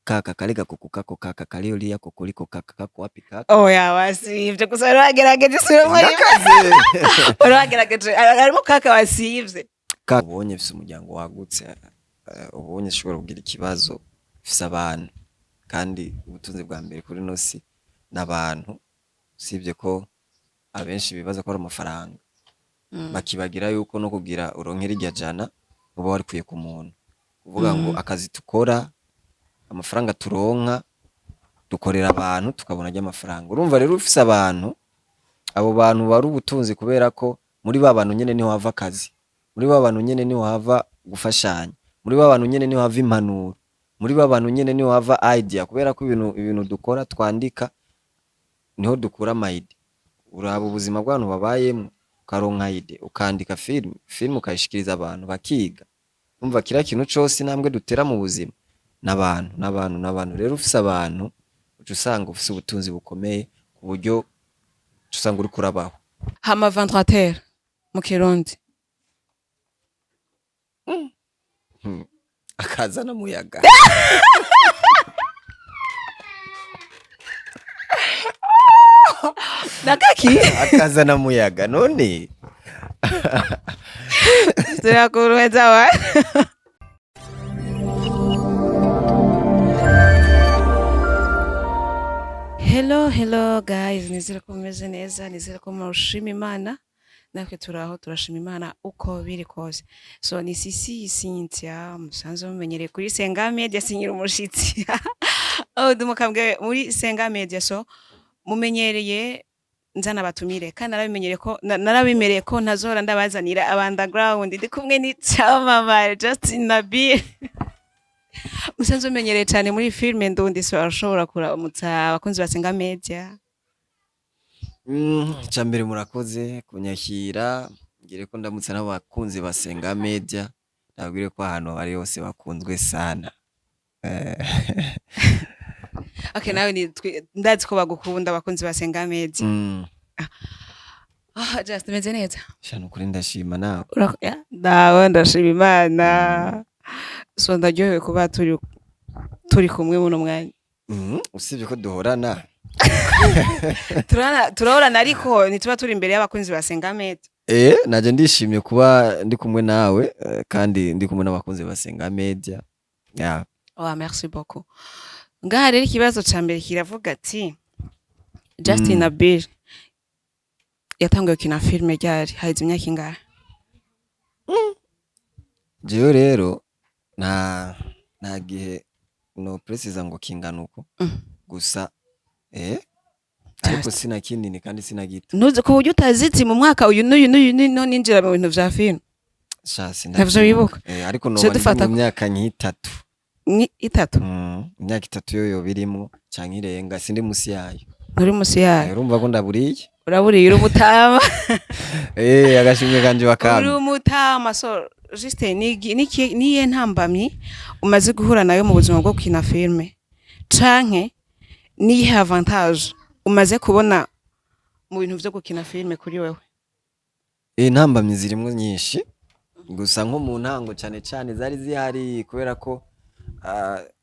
Kaka kale gakuku kako kaka kaliolia kokoliko kaka kako wapi kaka? Oya, wasivye gusa, wari wagerageje isubiremo rimwe. Ndakaze. Wari wagerageje, harimo kaka wasivye. Kaka ubonye mfise umuryango wagutse, ubonye ushobora kugira ikibazo mfise abantu, kandi ubutunzi bwa mbere kuri ino si n'abantu. Usibye ko abenshi bibaza ko ari amafaranga, bakibagira yuko no kugira uronke rirya jana uba warikuye ku muntu. Kuvuga ngo akazi tukora, amafaranga turonka, dukorera abantu tukabona ry'amafaranga. Urumva rero ufise abantu, abo bantu bari ubutunzi, kubera ko muri ba bantu nyene niho hava akazi, muri ba bantu nyene niho hava gufashanya, muri ba bantu nyene niho hava impanuro, muri ba bantu nyene niho hava idea, kubera ko ibintu dukora twandika niho dukura ama idea. Uraba ubuzima bw'abantu babayemwo, ukaronka idea, ukandika film, film ukayishikiriza abantu bakiga. Umva, kiriya kintu cose, intambwe dutera mu buzima n'abantu, n'abantu, n'abantu. Rero ufise abantu, uca usanga ufise ubutunzi bukomeye, ku buryo uca usanga uriko urabaho. Hama ventilateur mu Kirundi? Akazana umuyaga. Nakaki? Akazana muyaga none. Turakuruheza wa. Hello, hello guys, nizere ko mumeze neza, nizere ko mushima Imana. Natwe turaho turashima Imana uko biri kose. So ni Sisi Cynthia, musanzwe mumenyereye kuri Senga Media, sinyira umushitsi. Oh, dumukambwe muri Senga Media, so mumenyereye nzana abatumire, kandi narabimenyereye ko narabimereye ko ntazora ndabazanira aba underground. Ndi kumwe n'icyamamare Justin Nabil, musanzwe umenyereye cyane muri filime ndundi. So arashobora kuramutsa abakunzi ba Senga Media. Icambere, murakoze kunyakira. Ngire ko ndamutse n'abakunzi ba Senga Media, ndababwire ko ahantu bari hose bakunzwe sana. Okay, nawe ndazi ko bagukunda abakunzi ba Senga Media. Ah, Justin, meze neza? Sha, nukuri ndashima, nawe? Ya, ndawe ndashima Imana. So ndaryohewe kuba turi kumwe muno mwanya. Usibye ko duhorana. Turahorana ariko ntituba turi imbere y'abakunzi ba Senga Media. Naje ndishimye kuba ndi kumwe nawe, kandi ndi kumwe n'abakunzi ba Senga Media. Yeah. Oh, merci beaucoup. Ngaha rero ikibazo ca mbere kiravuga ati: Justin Nabil yatanguye gukina filime ryari? Haheze imyaka ingahe? Jewe rero nta gihe no préciser ngo kingana uko. Gusa ariko Just. sina kinini kandi sina gito. Ntuzi ku buryo utaziti mu mwaka uyu n'uyu n'uyu n'uyu ninjira mu bintu vya filime? Sha, Ntavyo wibuka? Ariko Ce noba ndi dufata mu myaka nk'itatu. Ni itatu? Imyaka 3 yo yoba irimwo canke irenga, sindi musi yayo. Nturi musi yayo. Urumva ko ndaburiye. Uraburiye, uri umutama. Agashimwe kanje Uri bakampa. umutama. So Justin, niye ntambamyi umaze guhura nayo mu buzima bwo gukina filime, canke niyihe avantage umaze kubona mu bintu vyo gukina filime kuri wewe? Intambamyi zirimwo nyinshi, gusa nko mu ntango cane cane zari zihari, kubera ko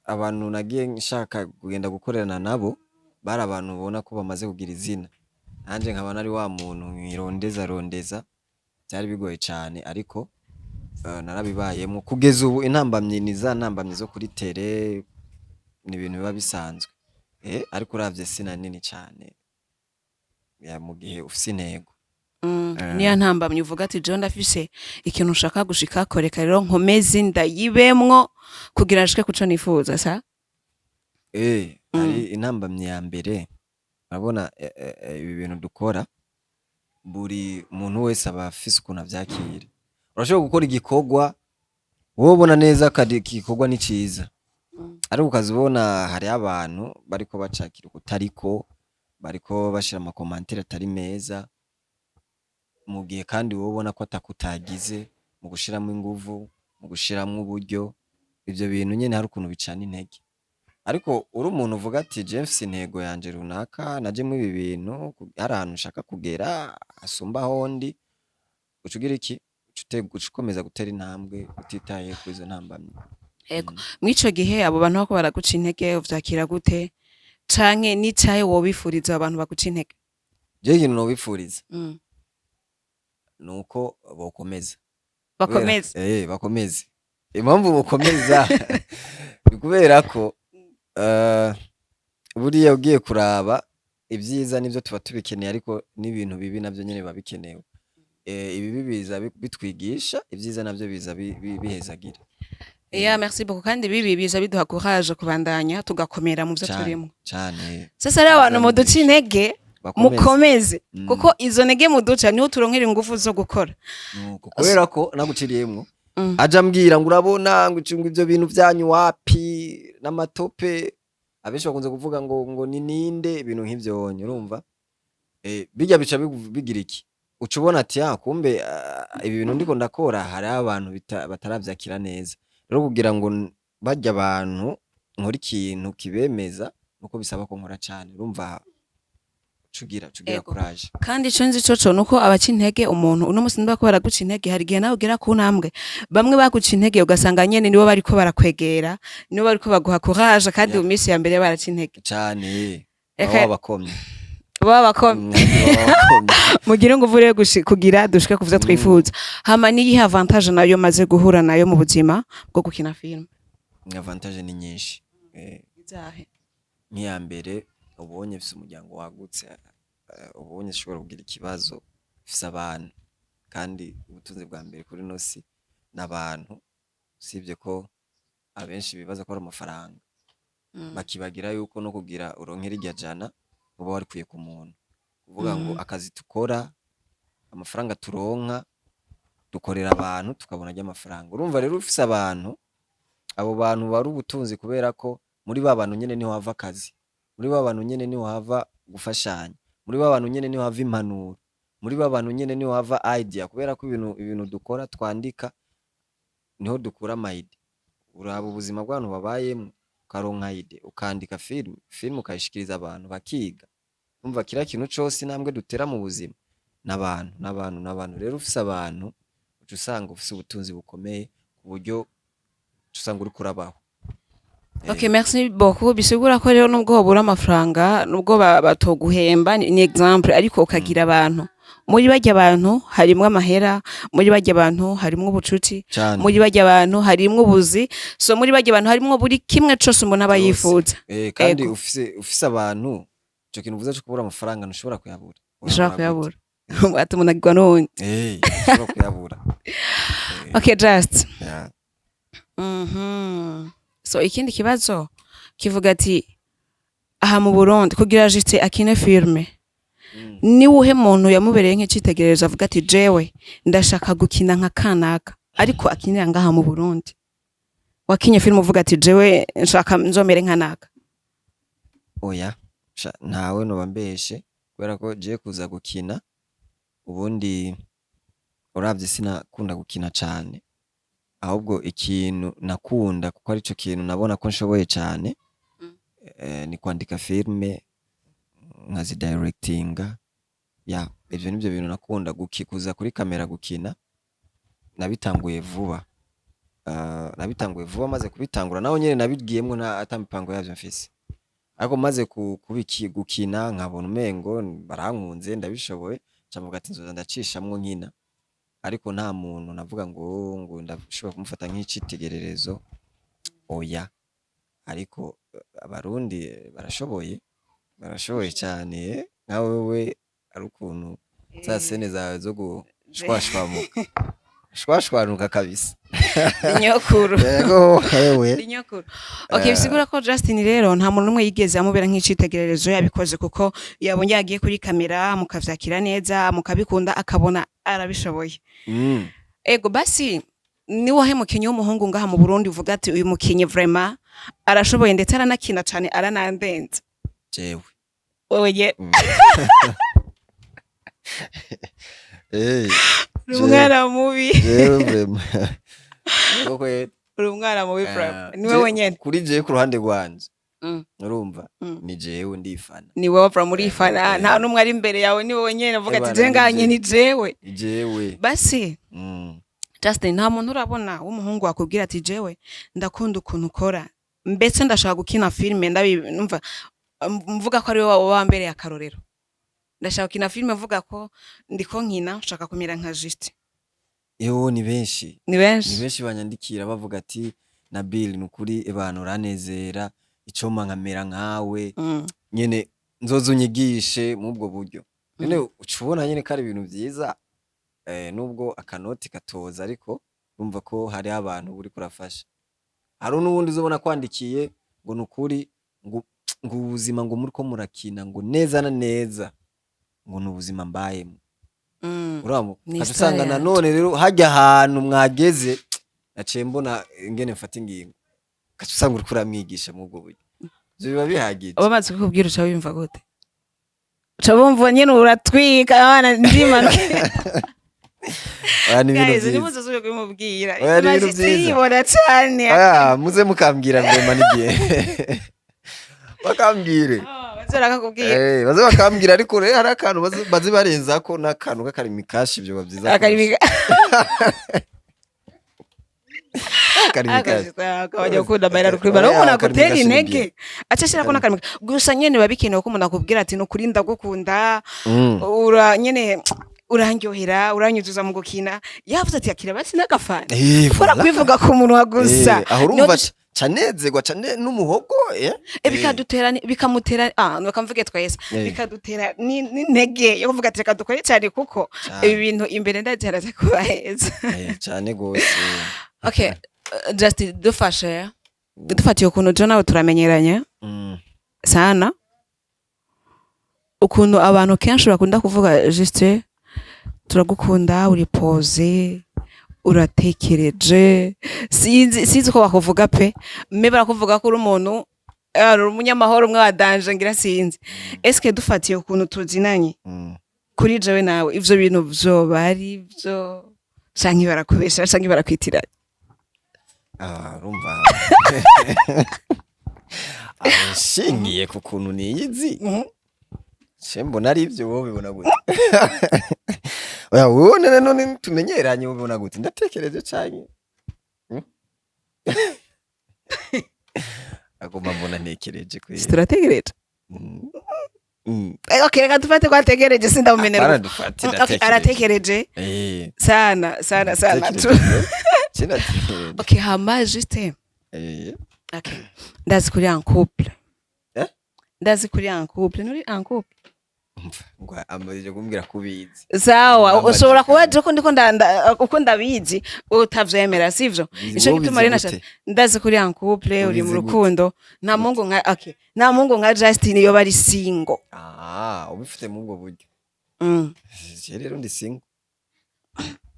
abantu nagiye nshaka kugenda gukorerana nabo bari abantu ubona ko bamaze kugira izina, nanje nkaba nari wa muntu nkirondeza rondeza. Vyari bigoye cane, ariko narabibayemwo kugeza ubu. Intambamyi ni za ntambamyi zo kuri terrain, ni ibintu biba bisanzwe, ariko uravye sina nini cane ya mu gihe ufise intego. Niya ntambamyi uvuga ati: "Jewe ndafise ikintu nshaka gushikako, reka rero nkomeze ndayibemwo kugira nshike kuco nifuza," sa? Hari intambamyi ya mbere. Urabona, ibi bintu dukora, buri muntu wese aba afise ukuntu avyakira. Urashobora gukora igikorwa wowe ubona neza ko ari igikorwa ni ciza, ariko ukaza ubona hariho abantu bariko bacakira ukutariko, bariko bashira ama commentaires atari meza, mu gihe kandi wowe ubona ko atako utagize mu gushiramwo inguvu, mu gushiramwo uburyo. Ivyo bintu nyene hari ukuntu bicana intege. Ariko uri umuntu uvuga ati: "Je mfise intego yanje runaka, naje muri ibi bintu hari ahantu nshaka kugera hasumba aho ndi," uca ugira iki? Uca ukomeza gutera intambwe utitaye kuri izo ntambamyi. Ego. Mw'ico gihe abo bantu bako baraguca intege, uvyakira gute, canke n'icahe wobifuriza abo bantu baguca intege? Jewe ikintu nobipfuriza nuko bokomeza. Bakomeze. Bakomeze. Impamvu bokomeza ni kubera ko buriya ugiye kuraba, ibyiza nivyo tuba tubikeneye, ariko n'ibintu bibi navyo nyene biba bikenewe. Ibibi biza bitwigisha, ibyiza navyo biza bihezagira. Yeah, merci beaucoup. Kandi bibi biza biduha courage kubandanya, tugakomera mu vyo Cane, turimo. cane. Sasa rero abantu muduca intege, Bakomeze. mukomeze, kuko izo ntege muduca niho turonkera ingufu zo gukora. Nuko kubera ko naguciriyemwo, aja ambwira ngo urabona ngo icunga ivyo bintu vyanyu wapi n'amatope, abenshi bakunze kuvuga ngo ni ninde, ibintu nk'ivyo onye, urumva, bijya bica bigira iki, uca ubona ati: "Ah, kumbe ibi bintu ndiko ndakora hari abantu bataravyakira neza." Rero kugira ngo barya abantu nkora ikintu kibemeza, nuko bisaba ko nkora cane, urumva, cugira courage. Kandi ico nzi coco nuko abaca intege umuntu uno musi niba ko baraguca intege, hari igihe nawe ugera ku ntambwe bamwe baguca intege, ugasanga nyene nibo bariko barakwegera, nibo bariko baguha courage, kandi mu minsi ya mbere baraca intege. Cane. Eka- baba bakomye. Baba bakomye. Baba bakomye. Mugire inguvu rero kugira dushike kuvyo twifuza. Hama niyihe avantage nayo maze guhura nayo mu buzima bwo gukina film? Avantage ni nyinshi. Izahe? Nk'iya mbere, ubonye mfise umuryango wagutse, ubonye nshobora kugira ikibazo, mfise abantu, kandi ubutunzi bwa mbere kuri ino si n'abantu, usibye ko abenshi bibaza ko ari amafaranga, bakibagira yuko no kugira uronke rirya jana uba warikuye ku muntu. Kuvuga ngo akazi tukora, amafaranga turonka, dukorera abantu tukabona arya amafaranga. Urumva rero, ufise abantu, abo bantu bari ubutunzi, kubera ko muri ba bantu nyene niho hava akazi, muri ba bantu nyene niho hava gufashanya, muri ba bantu nyene niho hava impanuro, muri ba bantu nyene niho hava idea, kubera ko ibintu dukora, twandika, niho dukura ama idea. Uraba ubuzima bw'abantu babayemwo, ukaronka idea, ukandika film, film ukayishikiriza abantu bakiga. Umva, kiriya kintu cose, intambwe dutera mu buzima n'abantu, n'abantu, n'abantu. Rero ufise abantu, uca usanga ufise ubutunzi bukomeye, ku buryo uca usanga uriko urabaho. Okay, merci beaucoup. Bisigura ko rero nubwo wobura amafaranga, nubwo batoguhemba, ni exemple, ariko ukagira abantu. Muri barya abantu harimwo amahera, muri barya abantu harimwo ubucuti, muri barya abantu harimwo ubuzi, so muri barya abantu harimwo buri kimwe cose umuntu aba Vyose. yifuza. Kandi ufise abantu, ico kintu uvuze co kubura amafaranga, ntushobora kuyabura. Ushobora Uyabura gute? kuyabura. Ati umuntu agirwa n'uwundi. Ntushobora kuyabura. Okay, just. Yeah. So ikindi kibazo kivuga ati aha mu Burundi, kugira juste akine filme, ni wuhe muntu yamubereye nk'icitegererezo, avuga ati: "Jewe ndashaka gukina nka kanaka," ariko akinira ngaha mu Burundi, wakinye filme uvuga ati: "Jewe nshaka nzomere nka naka"? Oya, sha, ntawe noba mbeshe, kubera ko jewe kuza gukina, ubundi uravye sinakunda gukina cane, ahubwo ikintu nakunda, kuko arico kintu nabona ko nshoboye cane, ni kwandika filme, nkazidirectinga. Ya, ivyo nivyo bintu nakunda. Kuza kuri kamera gukina nabitanguye vuba. Nabitanguye vuba. Maze kubitangura naho nyene nabigiyemwo nta ata mipango yavyo mfise, ariko maze gukina nkabona umengo barankunze, ndabishoboye, nca mvuga ati nzoza ndacishamwo nkina. Ariko nta muntu navuga ngo ndashobora kumufata nk'icitegererezo, oya. Ariko Abarundi barashoboye, barashoboye cane. Nka wewe, hari ukuntu za scènes zawe zo gushwashwamuka, shwashwanuka kabisa. Nyokuru. Yego, hewe. Ni nyokuru. Okay, bisigura ko Justin rero nta muntu n'umwe yigeze amubera nk'icitegererezo, yabikoze kuko yabonye yagiye kuri kamera, mukavyakira neza, mukabikunda, akabona arabishoboye. Ego, basi ni wahe mukinyi w'umuhungu ngaha mu Burundi uvuga ati: "Uyu mukinyi vraiment arashoboye, ndetse aranakina cane, aranandenze"? Jewe. Wewe ye? Uri umwana mubi. Jewe vraiment. Yego kweli. Uri umwana mubi vraiment. Ni wewe nyene? Kuri jewe, ku ruhande rwanje, urumva, ni jewe, ndifana. Ni wewe vraiment urifana? Nta n'umwe ari imbere yawe, ni wowe nyene uvuga ati: Ebana, "Je ni nganye jewe. ni jewe"? Ni jewe. Basi. Justin, nta muntu urabona w'umuhungu wakubwira ati: "Jewe ndakunda ukuntu ukora, mbese ndashaka gukina filime, numva mvuga ko ari wowe wambereye akarorero, ndashaka gukina filime, mvuga ko ndiko nkina, nshaka kumera nka Justin"? Ewo, ni benshi. Ni Ni benshi. benshi banyandikira bavuga ati: "Nabil, ni ukuri abantu uranezera, icoma nkamera nkawe, nyene nzoza unyigishe mubwo buryo." Nyene uca ubona nyene ko ari ibintu vyiza, nubwo akanoti katoza, ariko urumva ko hariho abantu uba uriko urafasha. Hari n'uwundi uzobona kwandikiye ngo: "Nukuri ngo ubuzima ngo muriko murakina ngo neza na neza ngo ni ubuzima mbayemwo." Urabo Ni ukaca star usanga yanje. Nanone rero harya hantu mwageze, naciye mbona ingene mfata ingingo, ugaca usanga uriko uramwigisha mubwo buryo, ivyo biba bihagije. Bamaze kukubwira, uca wumva gute? Uca wumva nyene uratwika abana ndimanuke? Oya, ni ibintu Guys, vyiza. Nimuzosubire kubimubwira. Oya, ni ibintu Imagine vyiza. yibona cane. Oya, muze mukambwira vraiment n'igihe bakambwire. Ah, baze barakakubwira. Eh, baze bakambwira, ariko rero hari akantu baze barenzako n'akantu k'akarimi kashi, ivyo biba vyiza. Akarimi. Akarimi kashi. Akabajya gukunda amayira rukwibara Oya, umuntu akarimi agutera kashi ni intege, bien. aca ashirako n'akarimi gusa. Nyene biba bikenewe ko umuntu akubwira ati: "Nukuri ndagukunda, ura nyene urandyohera, uranyuzuza mu gukina." Yavuze ati: "Akira basi n'agafana." Voilà. Ukora kubivuga ku munwa gusa. Aho urumva canezerwa cane n'umuhogo. Bikadutera bikamutera, bakamvuge twese, bikadutera n'intege yo kuvuga ati: "Reka dukore cyane kuko Cane. ibi bintu imbere ndazi haraza kuba heza." Cane gose. Okay, just dufashe, dufatiye ukuntu jo nawe turamenyeranye sana, ukuntu abantu kenshi bakunda kuvuga: "Juste turagukunda, uri posé, uratekereje." Sinzi uko bakuvuga pe, mais barakuvuga ko uri umuntu, uri umunyamahoro, umwe wa danger ngira, sinzi. Eske dufatiye ukuntu tuzinanye, kuri jewe nawe ivyo bintu vyoba ari vyo, canke barakubesha, canke barakwitiranya? Ah, urumva aho nshingiye ku kuntu niyizi, ce mbona ari ivyo. Wowe ubibona gute? Oya, wowe none tumenyeranye, ubibona gute? Ndatekereje canke? Hmm? Agomba mbona ntekereje kweli. Turategereje. Okay, reka dufate ko ategereje, sindamumenera. Apana, dufate Okay, ndatekereje. Aratekereje. Sana sana sana. Ndatekereje. Ce ndatekereje. Okay, hama juste, okay, ndazi kuri en couple. Eh? Ndazi kuri en couple, nuri en couple. Umva, ngo amajije kumbwira ko ubizi. Sawa. Urambaje Ushobora kuba kandi. je ko ndiko uko ndabizi utavyemera, sivyo? Ubizi- Ico wowe gituma ubizi rero gute? ndazi kuri en couple, uri mu Ubizi gute? rukundo. Nta mungu nka, okay, nta mungu nka Justin iyo bari single. Ah, ubifite muri ubwo buryo. Je rero ndi single.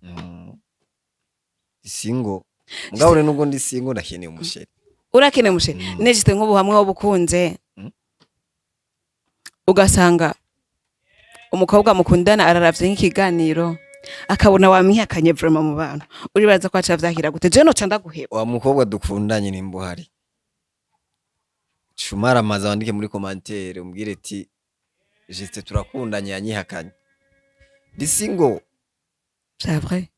Ndi single. Mugabo rero nubwo ndi single, ndakeneye umuchéri. Urakeneye umuchéri? Nejite nk'ubu hamwe wobukunze, ugasanga umukobwa mukundana araravye nk'ikiganiro, akabona wamwihakanye vraiment mu bantu, uribaza ko aca vyakira gute? Je noca ndaguheba. Wa mukobwa dukundanye, nimba uhari, cumara amazi, wandike muri commentaire umbwire ati: "Juste turakundanye yanyihakanye." Ndi single. C'est vrai?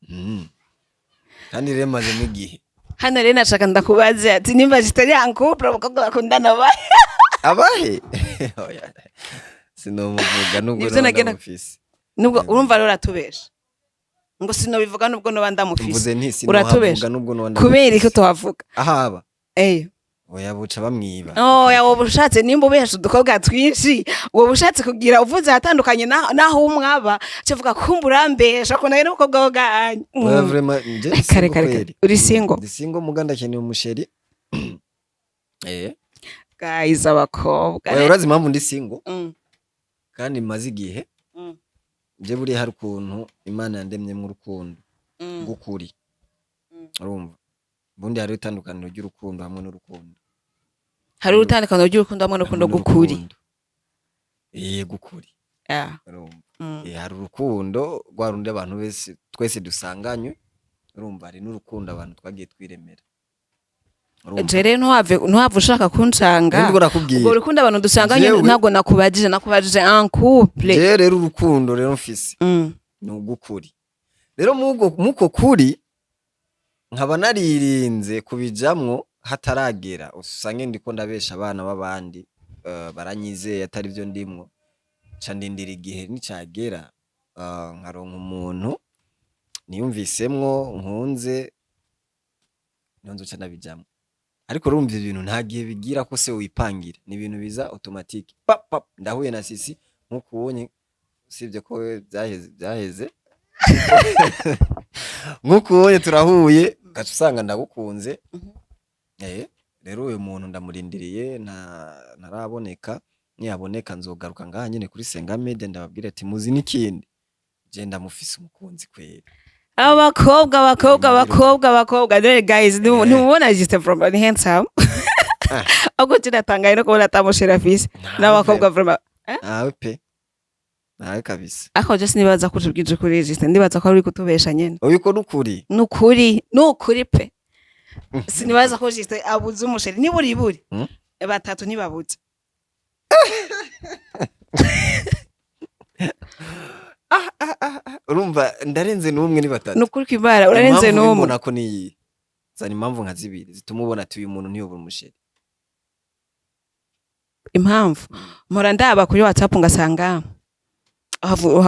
Kandi rero mazemo igihe. Hano rero nashaka ndakubaze ati: nimba zitari en couple, abakobwa bakundana ba Abahe? Oya, sinomuvuga nubwo Nivyo noba ndamufise. Nubwo urumva rero uratubesha ngo sinobivuga nubwo noba ndamufise. Mvuze nti Uratubesha. sinohavuga nubwo noba Kubera iki ndamufise. utohavuga? Ahaba? Oya, buca bamwiba. Oya, woba ushatse, nimba ubesha udukobwa twinshi, woba ushatse kugira uvuze ahatandukanye naho umwaba kivuga kumba urambesha ko nawe n'umukobwa wo. Oya, vraiment nje ndi Kare, single kare, kare. kweli. Uri single? Ndi single, muga ndakeneye umuchéri. Guys, abakobwa. Oya, urazi impamvu ndi single kandi maze igihe? Nje buriya hari ukuntu Imana yandemyemo urukundo rw'ukuri. Urumva, ubundi hariho itandukaniro ry'urukundo hamwe n'urukundo. Hari urutandukaniro ry'urukundo hamwe n'urukundo Hamwe rw'ukuri. n'urukundo. Gukuri. Urumva, hari urukundo rwa rundi abantu bese twese dusanganywe. Urumva, hari n'urukundo abantu twagiye twiremera. Urumva? Je rero ntuhave ushaka kuncanga. Nibwo nakubwiye. Ubwo rukundo abantu dusanganye, ntabwo nakubajije en couple. Je rero urukundo rero mfise ni ugukuri. Rero muko kuri Nkaba naririnze kubijamwo hataragera, usange ndiko ndabesha abana b'abandi, baranyizeye atari vyo ndimwo. Nca ndindira igihe nicagera, nkaronka umuntu niyumvisemwo nkunze, niho nzoca ndabijamwo. Ariko urumva ibintu nta gihe bigira ko se wipangira, ni ibintu biza automatique, pap pap, ndahuye na Sisi nkuko ubonye, usibye ko wewe vyaheze vyaheze, nkuko ubonye turahuye, ugaca usanga ndagukunze. Rero uyu muntu ndamurindiriye, ntaraboneka. Niyaboneka nzogaruka ngaha nyene kuri Senga Media, ndababwire ati muzi n'ikindi, je ndamufise umukunzi kweri. Abakobwa, abakobwa, Hanyuma abakobwa, abakobwa none guys, ntimubona Justin from ni handsome? Ah. Ahubwo kinatangaye no kubona ata muchéri afise. Ntawe. N'abakobwa vraiment. Ntawe pe, ntawe kabisa. Ariko je sinibaza ko utubwije ukuri, Justin, ndibaza ko ari kutubesha nyene. Ubiko nukuri. Nukuri, nukuri pe, sinibaza ko Justin abuze umuchéri niburi buri batatu ntibabuze. Urumva ndarenze n'umwe, ni batatu. Nukuri kwibara urarenze Impamvu n'umwe. Ubibona ko niyi zana impamvu nka zibiri zituma ubona ati uyu muntu ntiyobura umuchéri. Impamvu mpora ndaba kuri WhatsApp ngasanga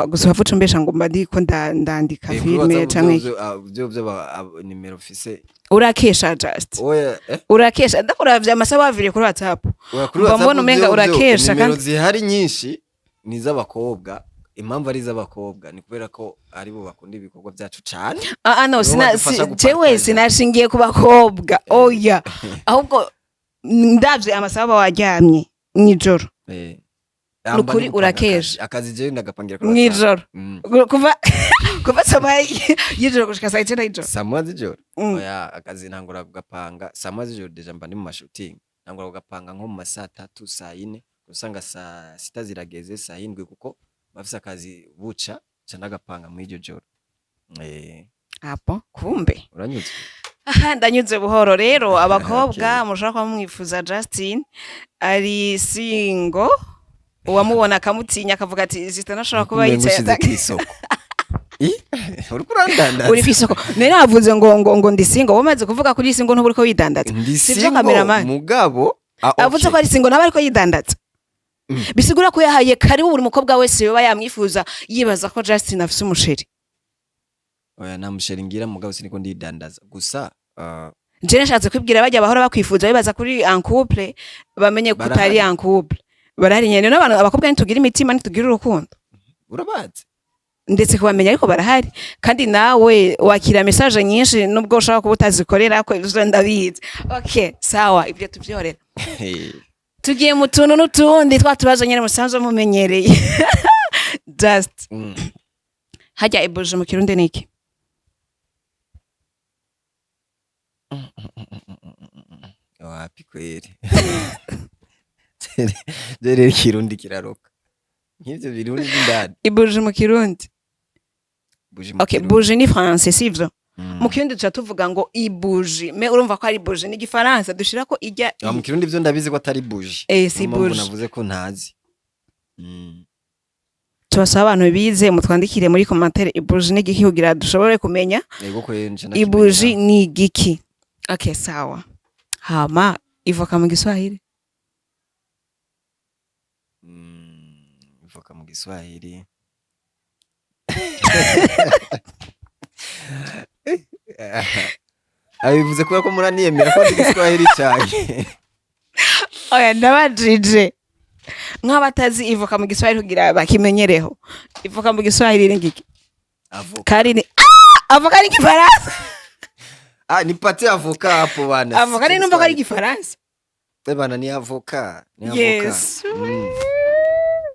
gusa havuca umbesha ngo mba ndiko ndandika Kuri filme WhatsApp. canke Vyo nimero ufise. Urakesha just. Oya, eh? Urakesha, ndakuravye amasaha waviriye kuri WhatsApp. Oya, kuri Mba WhatsApp mbona umenga urakesha. nimero Kandi zihari nyinshi ni iz'abakobwa. Impamvu ari iz'abakobwa ni kubera ko aribo bakunda ibikorwa byacu cane. Ah ah, no. Nibo Sina badufasha jewe gupartaja. Sinashingiye ku bakobwa, oya, ahubwo ndavye amasaha waryamye mw'ijoro. Nukuri Amba ndi gupanga urakesha. akazi jewe ndagapangira kuri WhatsApp. Mw'ijoro. Kuva saa y'ijoro gushika saa 9 y'ijoro. Saa 1 z'ijoro. Oya, akazi ntangura kugapanga saa 1 z'ijoro, déjà mba ndi mu mashooting. Ntangura kugapanga nko mu ma saa 3, saa 4, usanga saa 6 zirageze, saa 7, kuko bafise akazi buca, nca ndagapanga mw'iryo joro. Apo kumbe. Uranyuzwe? Aha ndanyuze buhoro. Rero abakobwa Okay. mushobora kuba mwifuza Justin, ari single, uwamubona akamutinya akavuga ati Justin ashobora kuba Umenga yicaye ushize kw'isoko. Ih, uriko urandandaza. Uri kw'isoko. Nari navuze ngo ndi single, wamaze kuvuga kuri single, ntuba uriko widandaza? Ndi Sivyo, single cameraman? mugabo ah, Avuze okay. ko ari single, nawe ariko yidandaza. Bisigura ko yahaye karibu buri mukobwa wese yoba yamwifuza yibaza ko Justin afise umuchéri. Oya, nta muchéri ngira, mugabo siniko ndidandaza gusa. Nje nashatse kwibwira bajya bahora bakwifuza bibaza kuri en couple, bamenye ko utari Barahari. en couple. Barahari nyene n'abantu, abakobwa ntitugira imitima, ntitugira urukundo. Urabazi. Ndetse kubamenya, ariko barahari. Kandi nawe wakira message nyinshi nubwo ushobora kuba utazikorera ko, ivyo ndabizi. Okay, sawa, ibyo tuvyorera. Tugiye mu tuntu n'utundi twa tubazo nyene musanzwe mumenyereye. Just hajya ibuje mu Kirundi niki? Wapi kweri, je rero Ikirundi kiraroka nk'ivyo birundi by'indani. Ibuje mu Kirundi. Bougie mu Okay. Kirundi. Bougie ni français, sivyo? Mm. Mu Kirundi tuca tuvuga ngo ibougie, mais urumva ko ari bougie ni Igifaransa dushirako ijya. Ah, mu Kirundi vyo ndabizi ko atari bougie. Si Niyo mpamvu bougie. navuze ko ntazi. Tubasaba abantu bize mutwandikire muri commentaire ibougie ni igiki kugira dushobore kumenya. Yego ko nje. Ibougie ni igiki. Okay, sawa. Hama ivoka mu Giswahili? Ivoka mu Giswahili. Abivuze kubera ko muraniyemera ko ndi Giswahili cyane. Oya, ndabajije nk'abatazi ivoka mu Giswahili kugira bakimenyereho. Ivoka mu Giswahili ni ngiki? Avoka. Kari ni ah, avoka ni Igifaransa. Ah, nipatie avoka hapo bana. Avoka ni, numva ko ari Igifaransa. Eh bana, ni avoka, ni avoka. Yes.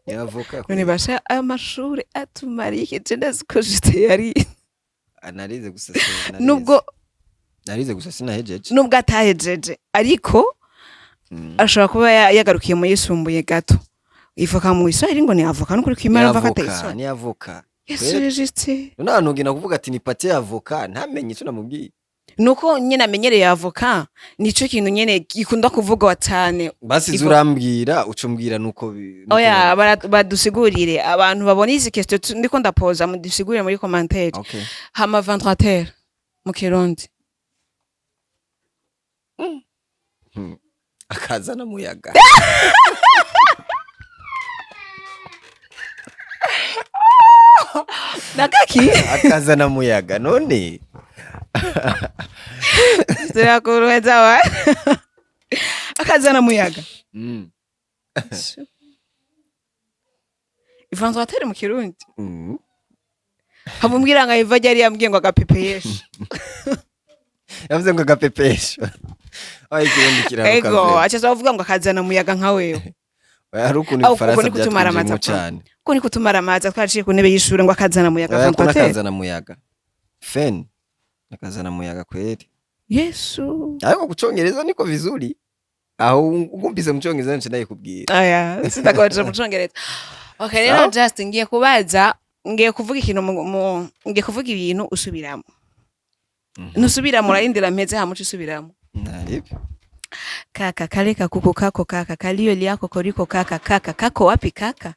Ni avoka. None basha aya mashuri atumariye iki? Je ndazi ko jite yari Ah, narize gusa narize. Nubwo Narize gusa sinahejeje. Nubwo atahejeje, ariko ashobora kuba yagarukiye mu yisumbuye gato. Ivoka mu Giswahili ngo ni avoka, nukuri Ni kwimana mva ko avoka, atayiswahili. ni avoka. Yesu. Kweli. Juste. None ahantu ngenda kuvuga ati nipatie avoka, ntamenye ico namubwiye. Nuko nyene amenyereye avoka, nico kintu nyene gikunda kuvugwa cane. Basi urambwira, uca umbwira nuko Oya, badusigurire abantu babona izi question ndiko ndapoza, mudusigurire muri commentaire. Okay. Hama 23 mu Kirundi? Akazana muyaga. Nakaki. Akazana muyaga none. Turakuruheza wa. Akazana muyaga. Ivanzwateri mu Kirundi. Hamumbwira ngo iva ryari yambwiye ngo agapepeyeshe. Yavuze ngo agapepesho. Aho Ikirundi kiraruka. Ego, acha avuga ngo akazana muyaga nka wewe. Hari ukuntu Aho Igifaransa kuko ni kutumara byatwinjiyemo amata. cyane. Ko ni kutumara amazi twaciye ku ntebe y'ishure ngo akazana muyaga Oya, ko ventilateur. nakazana muyaga. Fen. Nakazana muyaga kweli. Yesu. Ariko kucongereza niko vizuri. Aho ugumvise mu Congereza nce ndayikubwira. Aya, sitakoje mu Congereza. Okay, rero Sawa. just ngiye kubaza, ngiye kuvuga ikintu ngiye kuvuga ibintu usubiramo. Nusubiramo urarindira mpeze hamuca usubiramo. Naribi. Kaka kale kakuku kako kaka kalio lyako koriko kaka kaka kako wapi kaka?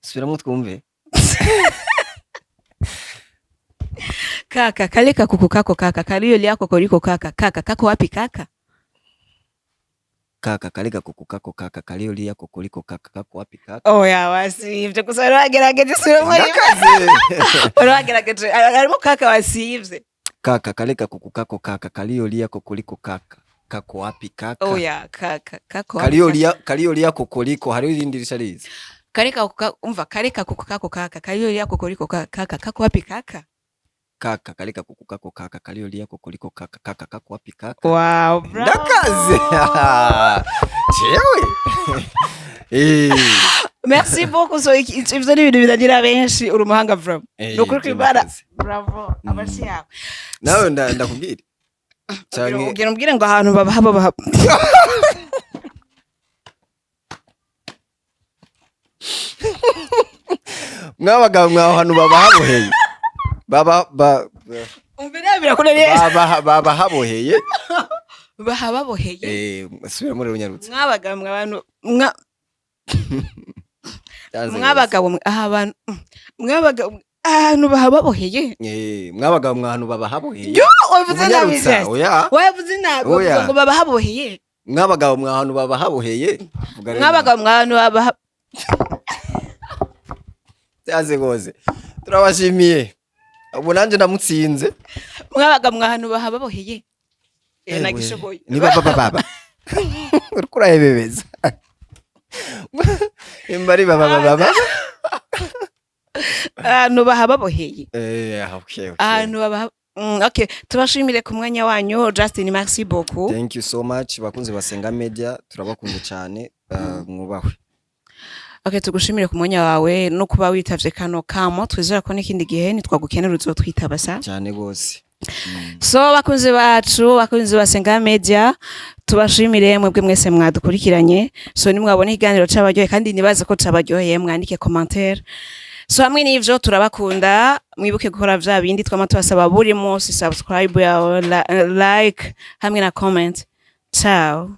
Subiramo twumve. Kaka kale kakuku kako kaka kalio lyako koriko kaka kaka kako wapi kaka? Kaka kale gakuku kako kaka kalio liyako kuliko kaka kako wapi kaka? Oya wasivye gusa wari wagerageje subiramo rimwe. Ndakaze. Wari wagerageje harimo kaka wasivye. Kaka kale gakuku kako kaka kalio liyako kuliko kaka kako wapi kaka? Oya kaka kako wapi Kalio kaka? liya kalio liyako kuliko hariho irindi rica riza. Kale kakuku umva kale kakuku kako kaka kalio lyako koriko kaka kaka kako wapi kaka? Kaka kale gakuku kako kaka kalio liyako kuliko kaka kaka kako wapi kaka? Wow, bravo. Ndakaze. Jewe. Eh. Merci beaucoup. So ivyo ni ibintu bitagira benshi uri umuhanga bro. Eh, Ni ukuri kw'Imana. ndakaze. Bravo. Amashi yawe. Nawe ndakubwira. Canke Ugira umbwire ngo ahantu baba haba baba. Mwabagabo mwaho hantu baba haboheye. Baba ba Umvira birakunaniye. baba baba haboheye. Baha baboheye. Eh, subiramo rero unyarutse. Mwabagabo mwe abantu mwa Byanze mwabagabo mwe aha abantu mwabagabo ahantu baha baboheye. gose. Eh, mwabagabo mwa hantu baba haboheye. Yo, wavuze nabi Unyarutsa, just. oya. Wavuze nabi Oya. wavuze ngo baba haboheye. Mwabagabo mwa hantu baba haboheye. Vuga rero. Mwabagabo mwe abantu baba Byanze gose. Turabashimiye. Ubu nanje ndamutsinze. Mwabagabo mwe ahantu baha baboheye. Eh, Ewe, nagishoboye. Ni baba baba. Uriko urahebebeza. Imba ari baba baba baba. Ahantu baha baboheye. Eh, okay, okay. Ahantu baba okay, tubashimire ku mwanya wanyu Justin, merci beaucoup. Thank you so much bakunzi basenga media turabakunze cyane mwubahwe. Okay, tugushimire ku mwanya wawe no kuba witavye kano kamo, twizera ko n'ikindi gihe nitwagukenera uzotwitaba sa. Cyane gose. So bakunzi bacu, bakunzi basenga media, tubashimire mwebwe mwese mwadukurikiranye. So nimwabona ikiganiro cabaryoheye kandi nibaze ko cabaryoheye mwandike commentaire. So hamwe n'ivyo turabakunda, mwibuke gukora vya bindi twama tubasaba buri munsi, subscribe yawe, like hamwe na comment. Ciao.